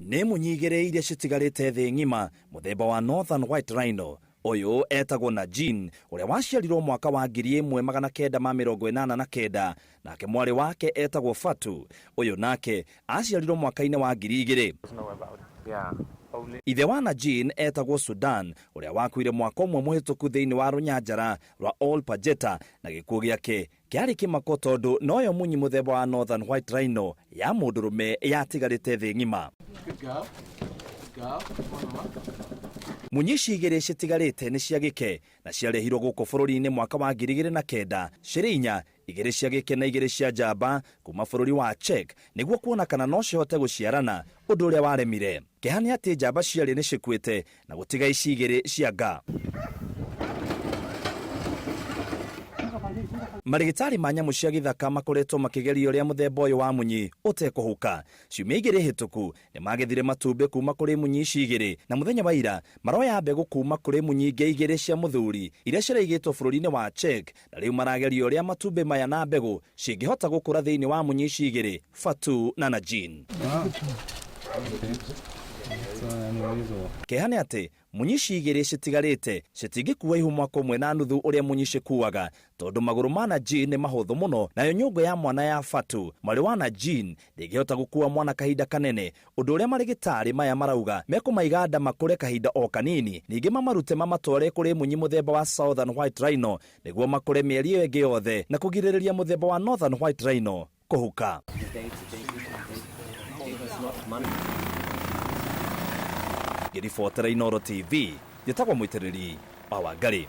Nĩ munyi igĩrĩ iria citigarĩte thĩ ng'ima mũthemba wa Northern White Rhino. Ũyũ etagwo Najin, ũrĩa waciarirwo mwaka wa 1989, nake mwarĩ wake etagwo Fatu, ũyũ nake aciarirwo mwaka-inĩ wa 2000. Ithe wa Najin etagwo Sudan, ũrĩa wakuire mwaka ũmwe mũhĩtũku thĩinĩ wa rũnyanjara rwa Ol Pajeta, na gĩkuũ gĩake kĩarĩ kĩmako tondũ noyo munyi mũthemba wa Northern White Rhino ya mũndũrũme yatigarĩte thĩ ng'ima. Munyi ici igĩrĩ citigarĩte nĩ cia gĩke na ciarehirwo gũkũ bũrũri-inĩ mwaka wa 2009 cirĩ inya, igĩrĩ cia gĩke na igĩrĩ cia njamba kuma bũrũri wa Czech nĩguo kuona kana no cihote gũciarana, ũndũ ũrĩa waremire. Kĩeha nĩ atĩ njamba cierĩ nĩ cikuĩte na gũtiga ici igĩrĩ cia nga. Marĩgĩtarĩ ma nyamũ cia gĩthaka makoretwo makĩgeria ũrĩa mũthemba ũyũ wa munyi ũtekũhuka. Ciumia igĩrĩ hĩtũku nĩ magethire matumbĩ kuma kũrĩ munyi ici igĩrĩ na mũthenya wa ira maroya mbegũ kuma kũrĩ munyi ingĩ igĩrĩ cia mũthuri iria ciraigĩtwo bũrũri-inĩ wa Czech na rĩu marageria ũrĩa matumbĩ maya na mbegũ cingĩhota gũkũra thĩinĩ wa munyi ici igĩrĩ, Fatou na Najin. Kĩeha nĩ atĩ munyi ici igĩrĩ citigarĩte citingĩkua ihu mwaka ũmwe na nuthu ũrĩa munyi cikuaga tondũ magũrũ ma Najin nĩ mahũthũ mũno nayo nyũngũ ya mwana ya Fatou, mwarĩ wa Najin, ndĩngĩhota gũkua mwana kahinda kanene Ũndũ ũrĩa marĩgĩtarĩ maya marauga, mekũmaiga nda makũre kahinda o kanini, ningĩ mamarute mamatware kũrĩ munyi mũthemba wa Southern White Rhino nĩguo makũre mĩeri ĩyo ĩngĩ yothe na kũgirĩrĩria mũthemba wa Northern White Rhino kũhuka. Ngĩribotera Inooro TV, njĩtagwo Mũitĩrĩri wa Wangarĩ.